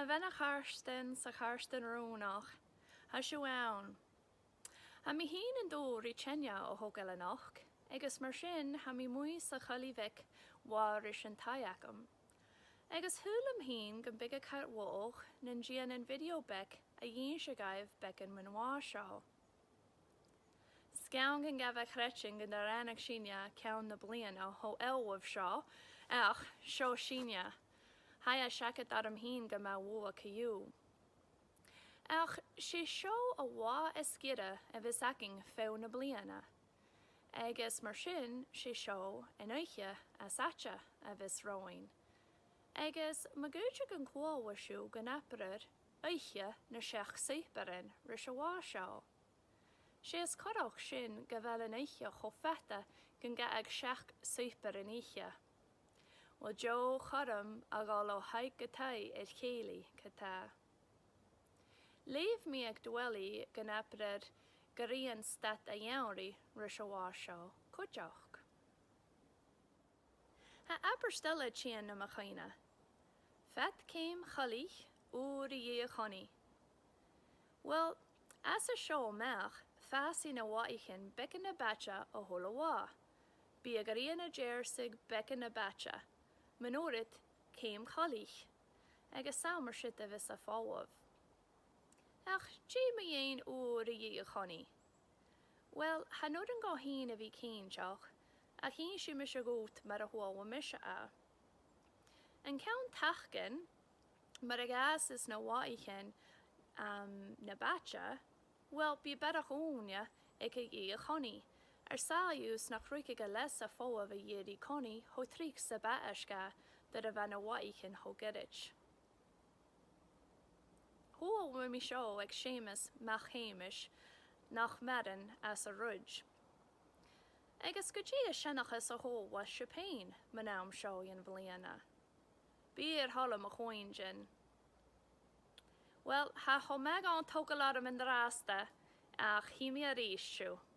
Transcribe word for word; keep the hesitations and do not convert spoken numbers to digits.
A bhean a' chàirdean 's a' chàirdean rùnach, tha sibh ann. Tha mi fhìn an dùil ri teine a thogail a-nochd, agus mar sin tha mi a-muigh sa choille bheag mhath ris an taigh agam. Agus shaoil leam fhìn gum biodh e car mhath nan dèanainn video beag a dh'innseadh dhuibh beagan mun bhàthaich seo. 'S gann gun gabh e creidsinn gun do ràinig sinne ceann na bliadhna cho eòlach seo, ach seo sinne. Tha e seachad orm fhìn gu math luath co-dhiù. Ach 's e seo an là as giorra a bhios againn feadh na bliadhna. Agus mar sin 's e seo an oidhche as fhaide a bhios romhainn. Agus ma dh'fhaodte gun cuala sibh gun abrar oidhche nan seachd suipearan ris an là seo. 'S e as coireach sin gu bheil an oidhche cho fada gun gabhadh seachd suipearan ithe. Bhuel, deagh chothrom a dhol o thaigh gu taigh air chèilidh, ge-tà. Leugh mi aig Dwelly gun abrar grian stad a' gheamhraidh ris an là seo cuideachd. Tha abairt eile a' tighinn nam chuimhne. Fad ceum choilich, uair a dhìth a' choinnich. Uill, às a seo a-mach, fàsaidh na bhàthaichean beagan na b' fhaide a h-uile là. Bidh a' ghrian a' deàrrsadh beagan na b' fhaide, mun uiread ceum choilich, agus 's ann mar sin a bhios e a' falbh. Ach dè mu dheidhinn uair a dhìth a' choinnich? Uill, chan urrainn dhomh fhìn a bhith cinnteach, ach innsidh mise dhut mar a chuala mise e. An ceann tacain, mura fhàsas na bhàthaichean, um, na b' fhaide, uill, bidh barrachd ùine aig a dhìth a' choinnich, air sàillibh 's nach ruigidh a leas a' falbh a dhìth ri coinnich cho tric 's a b' fheàirrde dha, nuair a bhiodh na bhàthaichean cho goirid. Chuala mi seo aig Seumas Mac Sheumais nach maireann às an Rùd. Agus gu dè an seanchas a th' ann leis-san fhèin mun àm seo dhen bhliadhna? Bidh e air thoil mo chuimhne. Uill, tha e cho math gun togail orm an-dràsta, ach chì mi a-rithist sibh.